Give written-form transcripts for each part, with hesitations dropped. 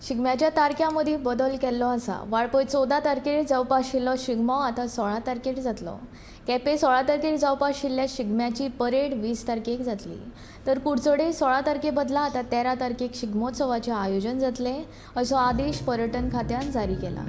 शिगम्याच्या तारख्यां मदीं बदल केल्लो आसा. वाळपय 14 तारखेर जावपा आशिल्लो शिगमो आतां 16 तारखेर जातलो. केपें 16 तारखेर जावपा आशिल्ल्या शिगम्याची परेड 20 तारखेक जातली. तर कुडचडे 16 तारखे बदला आतां 13 तारखेक शिगमोत्सवाचें आयोजन जातलें असो आदेश पर्यटन खात्यान जारी केला.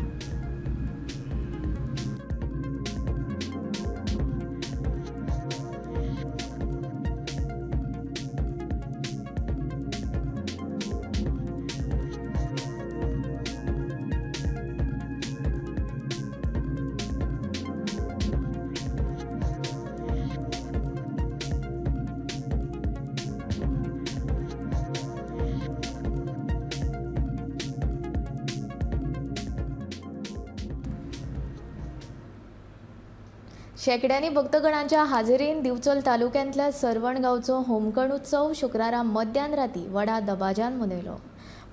शेंकड्यांनी भक्तगणांच्या हाजेरीन दिवचल तालुक्यांतल्या सर्वण गांवचो होमकण उत्सव शुक्रारा मध्यान राती व्हडा दबाज्यान मनयलो.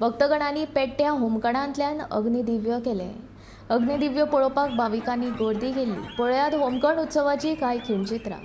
भक्तगणांनी पेट्ट्या होमकणांतल्यान अग्निदिव्य केलें. अग्निदिव्य पळोवपाक भाविकांनी गर्दी केल्ली. पळयात होमकण उत्सवाची कांय खिणचित्रां.